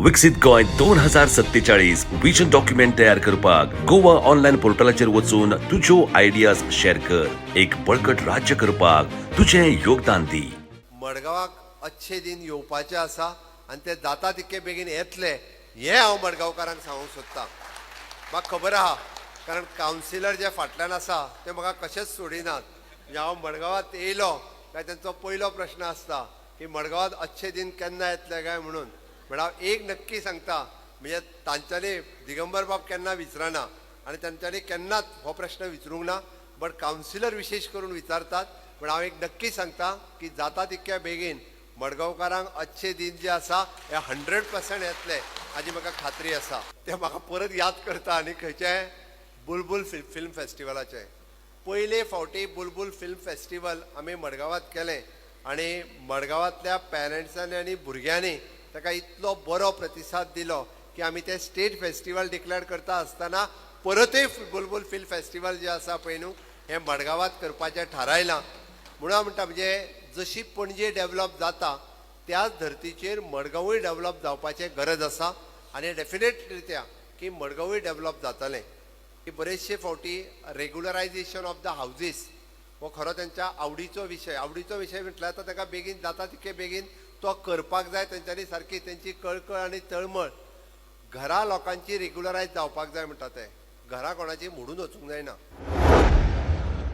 विकसीत Goa 2047 vision document तयार करपाक गोवा ऑनलायन पोर्टलाचेर वचून तुज्यो आयडियाज शेअर कर. एक बळकट राज्य करपाक तुजें योगदान दी. मडगांवाक अच्छे दिन येवपाचे आसा आनी ते जाता तितके बेगीन येतले हें हांव मडगांवकारांक सांगूंक सोदतां. म्हाका खबर आहा, कारण कावन्सिलर जे फाटल्यान आसा ते म्हाका कशेंच सोडिनात. म्हणजे हांव मडगांवांत येयलो काय तेंचो पयलो प्रश्न आसता की मडगांवांत अच्छे दिन केन्ना येतले काय म्हणून. म्हण हांव एक नक्की सांगता, म्हणजे तांच्यांनी दिगंबर बाब केन्ना विचारना आनी तांच्यांनी केन्नाच हो प्रश्न विचारूंक ना, बट कावन्सिलर विशेश करून विचारतात. पूण हांव एक नक्की सांगता की जाता तितक्या बेगीन मडगांवकारांक अच्छे दिन जे आसा हे 100% येतले हाजी म्हाका खात्री आसा. ते म्हाका परत याद करता आनी खंयचे बुलबुल फिल्म फेस्टिवलाचे. पयले फावटी बुलबुल फिल्म फेस्टिवल आमी मडगांवांत केलें आनी मडगांवांतल्या पेरंट्सांनी आनी भुरग्यांनी ताका इतलो बरो प्रतिसाद दिलो की आमी ते स्टेट फेस्टिवल डिक्लेअर करता आसतना परतूय बुलबुल फिल्म फेस्टिवल जे आसा पळय न्हू हें मडगांवांत करपाचें थारायलां. म्हणून हांव म्हणटा, म्हणजे जशी पणजे डेवलप जाता त्याच धर्तीचेर मडगांवूय डेवलप जावपाचें गरज आसा आनी डेफिनेट रित्या की मडगांवूय डेवलप जातलें. की बरेचशे फावटी रेगुलरायजेशन ऑफ the houses हो खरो तेंच्या आवडीचो विशय. आवडीचो विशय म्हटल्यार आतां ताका बेगीन जाता तितके बेगीन तो करपाक जाय. तेंच्यांनी सारकी तेंची कळकळ आनी तळमळ घरा लोकांची रेगुलरायज जावपाक जाय म्हणटा, ते घरा कोणाची मोडून वचूंक जायना.